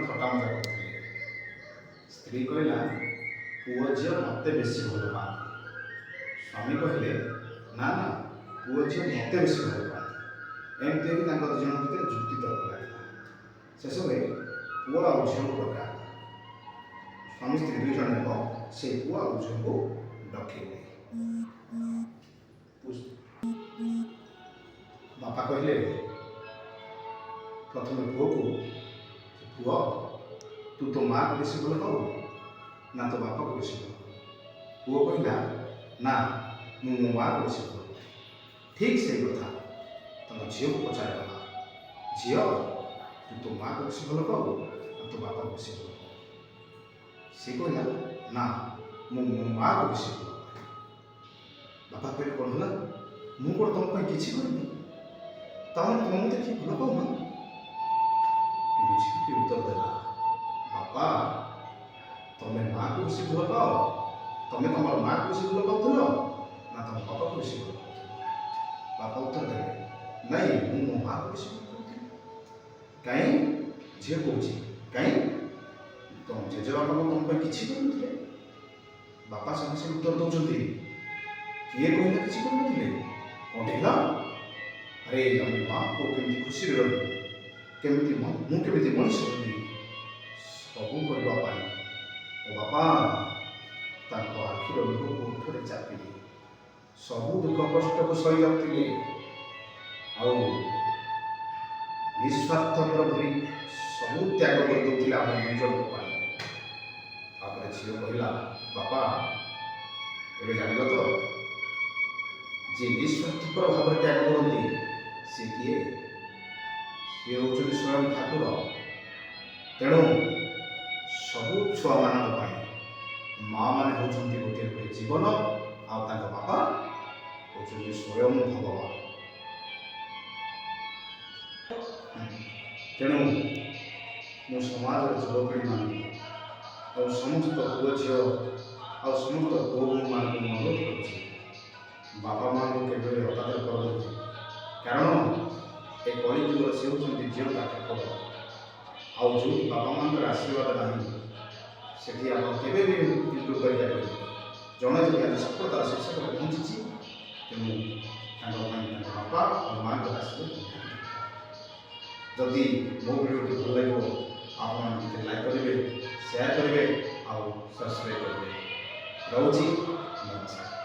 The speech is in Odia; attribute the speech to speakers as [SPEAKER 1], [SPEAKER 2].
[SPEAKER 1] ଥଟ୍ଟା ମଜା କରୁଥିଲେ। ସ୍ତ୍ରୀ କହିଲା, "ପୁଅ ଝିଅ ମୋତେ ବେଶୀ ଭଲ ପାଆନ୍ତି।" ସ୍ୱାମୀ କହିଲେ, "ନା ନା, ପୁଅ ଝିଅ ମୋତେ ବେଶୀ ଭଲ ପାଆନ୍ତି।" ଏମିତି ହେଇକି ତାଙ୍କ ଦୁଇ ଜଣଙ୍କ ଭିତରେ ଯୁକ୍ତି ତର୍କ ଲାଗିଲା। ଶେଷରେ ପୁଅ ଆଉ ଝିଅକୁ ଡକା ହେଲା। ସ୍ୱାମୀ ସ୍ତ୍ରୀ ଦୁଇ ଜଣ ଯାକ ସେଇ ପୁଅ ଆଉ ଝିଅକୁ ଡକେଇଲେ। ବାପା କହିଲେ ପ୍ରଥମେ ପୁଅକୁ, "ପୁଅ, ତୁ ତୋ ମାଆକୁ ବେଶୀ ଭଲ ପାଉ ନା ତୋ ବାପାକୁ ବେଶୀ ଭଲ ପାଉ?" ପୁଅ କହିଲା, "ନା, ମୁଁ ମୋ ମାଆକୁ ବେଶୀ ଭଲ ପାଏ।" ଠିକ୍ ସେଇ କଥା ତମ ଝିଅକୁ ପଚାରିଗଲା, "ଝିଅ, ତୁ ତୋ ମାଆକୁ ବେଶୀ ଭଲ ପାଉ ନା ତୋ ବାପାକୁ ବେଶୀ ଭଲ ପାଉ?" ସେ କହିଲା, "ନା, ମୁଁ ମୋ ମାଆକୁ ବେଶୀ ଭଲ ପାଏ।" ବାପା କହିଲେ, "କ'ଣ ହେଲା? ମୁଁ କ'ଣ ତମ ପାଇଁ କିଛି କରିନି? ତାମାନେ ତୁମେ ମୋତେ କିଏ ଭଲ ପାଉନ?" କିନ୍ତୁ ଝିଅଟି ଉତ୍ତର ଦେଲା, "ବାପା, ତମେ ମାଆକୁ ବେଶୀ ଭଲ ପାଅ? ତମେ ତମର ମାଆକୁ ବେଶୀ ଭଲ ପାଉଥିଲ ନା ତମ ବାପାକୁ ବେଶୀ ଭଲ ପାଉଥିଲ?" ବାପା ଉତ୍ତର ଦେଲେ, "ନାଇଁ, ମୁଁ ମୋ ମାଆକୁ ବେଶୀ ଭଲ ପାଉଥିଲି।" "କାହିଁ?" ଝିଅ କହୁଛି, "କାହିଁ, ତମ ଜେଜେବାପା କଣ ତମ ପାଇଁ କିଛି କରିନଥିଲେ?" ବାପା ସାଙ୍ଗେ ସାଙ୍ଗେ ଉତ୍ତର ଦେଉଛନ୍ତି, "କିଏ କହିଲା କିଛି କରିନଥିଲେ? କ'ଣ ହେଲା? ଆରେ, ଆମେ ମା ପୁଅ କେମିତି ଖୁସିରେ ରହିବୁ, କେମିତି ମୁଁ କେମିତି ମଣିଷ ହେବି, ସବୁ କରିବା ପାଇଁ ମୋ ବାପା ତାଙ୍କ ଆଖିର ଲୁହକୁ ଓଠରେ ଚାପିଲେ, ସବୁ ଦୁଃଖ କଷ୍ଟକୁ ସହି ଯାଉଥିଲେ ଆଉ ନିସ୍ୱାର୍ଥପର ଭଳି ସବୁ ତ୍ୟାଗ କରିଦେଉଥିଲେ ଆମ ଦୁଇ ଜଣଙ୍କ ପାଇଁ।" ତାପରେ ଝିଅ କହିଲା, "ବାପା, ଏବେ ଜାଣିଲ ତ, ଯିଏ ନିସ୍ୱାର୍ଥପର ଭାବରେ ତ୍ୟାଗ କରନ୍ତି ସେ କିଏ? ସିଏ ହେଉଛନ୍ତି ସ୍ୱୟଂ ଠାକୁର। ତେଣୁ ସବୁ ଛୁଆମାନଙ୍କ ପାଇଁ ମା ମାନେ ହେଉଛନ୍ତି ଗୋଟିଏ ଗୋଟିଏ ଜୀବନ ଆଉ ତାଙ୍କ ବାପା ହେଉଛନ୍ତି ସ୍ୱୟଂ ଭଗବାନ।" ତେଣୁ ମୁଁ ସମାଜର ଯୁବପିଢ଼ିମାନଙ୍କୁ ଆଉ ସମସ୍ତ ପୁଅ ଝିଅ ଆଉ ସମସ୍ତ ପୁଅ ବୋହୂମାନଙ୍କୁ ମୁଁ ଅନୁରୋଧ କରୁଛି, ବାପା ମାଆଙ୍କୁ କେବେ ଅନାଦର କରନ୍ତୁ, କାରଣ ଏ କଳି ଯୁଗର ସେ ହେଉଛନ୍ତି ଜିଅନ୍ତା ଠାକୁର। ଆଉ ଯେଉଁଠି ବାପା ମାଆଙ୍କର ଆଶୀର୍ବାଦ ନାହିଁ, ସେଠି ଆପଣ କେବେ ବି ଇମ୍ପ୍ରୁଭ୍ କରିପାରିବେନି। ଜଣେ ଯଦି ଆଜି ସଫଳତାର ଶୀର୍ଷକରେ ପହଞ୍ଚିଛି, ତେଣୁ ତାଙ୍କ ପାଇଁ ତାଙ୍କ ବାପା ଆଉ ମାଆଙ୍କର ଆଶୀର୍ବାଦ ନିହାତି ଦରକାର। ଯଦି ମୋ ଭିଡ଼ିଓଟି ଭଲ ଲାଗିବ, ଆପଣମାନେ ଟିକେ ଲାଇକ୍ କରିବେ, ସେୟାର କରିବେ ଆଉ ସବସ୍କ୍ରାଇବ୍ କରିବେ। ରହୁଛି, ନମସ୍କାର।